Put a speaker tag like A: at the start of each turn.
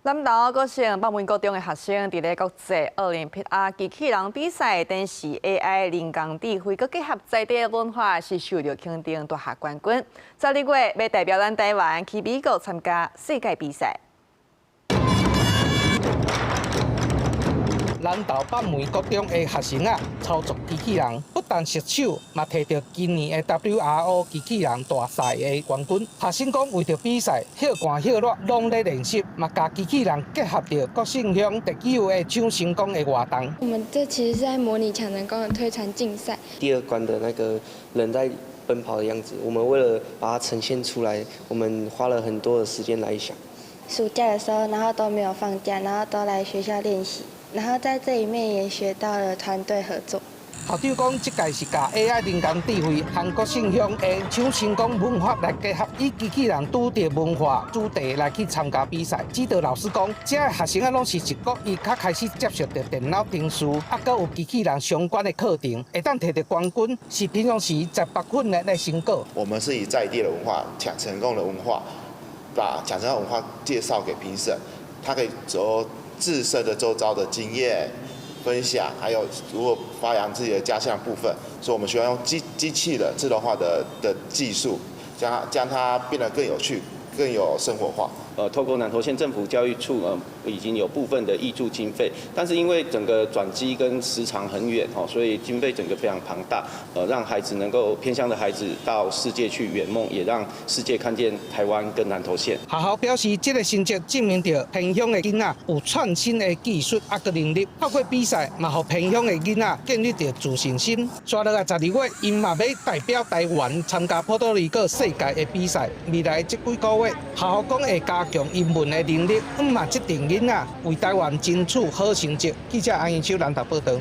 A: 南投國勝北門國中的學生，佇咧國際奧林匹亞機器人比賽，展示 AI 人工智慧，閣結合在地的文化，是受著肯定，奪下冠軍。12月欲代表咱台灣去美國參加世界比賽。
B: 南投北門國中的學生仔操作機器人，不但熟手，嘛提著今年的 WRO 機器人大賽的冠軍。學生講，為著比賽，歇寒歇熱攏咧練習，嘛共機器人結合著國姓鄉特有的搶成功的活動。
C: 我們這其實是在模擬搶成功的推船競賽。
D: 第二關的那個人在奔跑的樣子，我們為了把它呈現出來，我們花了很多的時間來想。
E: 暑假的時候，然後都沒有放假，然後都來學校練習。然後在這裡面也學到了團隊合作。
B: 校長講，這屆是共 AI 人工智慧和國姓鄉的搶成功文化來結合，以機器人拄著文化主題來去參加比賽。指導老師講，這个學生仔攏是一國一較開始接觸著電腦程式，啊，閣有機器人相關的課程，會當提著冠軍，是平常時在北訓練的成果。
F: 我們是以在地的文化搶成功的文化，把搶成功文化介紹給評審，他可以做自身的周遭的經驗分享，還有如何發揚自己的家鄉部分，所以我們需要用機器的自動化的技術，將它變得更有趣、更有生活化。
G: 透過南投縣政府教育處，已經有部分的挹注經費，但是因為整個轉機跟時長很遠，所以經費整個非常龐大，讓孩子能夠偏鄉的孩子到世界去圓夢，也讓世界看見台灣跟南投縣。
B: 學校表示，這个成績證明著偏鄉的囡仔有創新的技術抑閣能力，透過比賽嘛，予偏鄉的囡仔建立著自信心。紲落來12月，𪜶嘛欲代表台灣參加波多黎各世界的比賽。未來這幾個月，學校講會加強𪜶們的能力，嘛這陣囡仔為台灣爭取好成績。記者安英秋南投報導。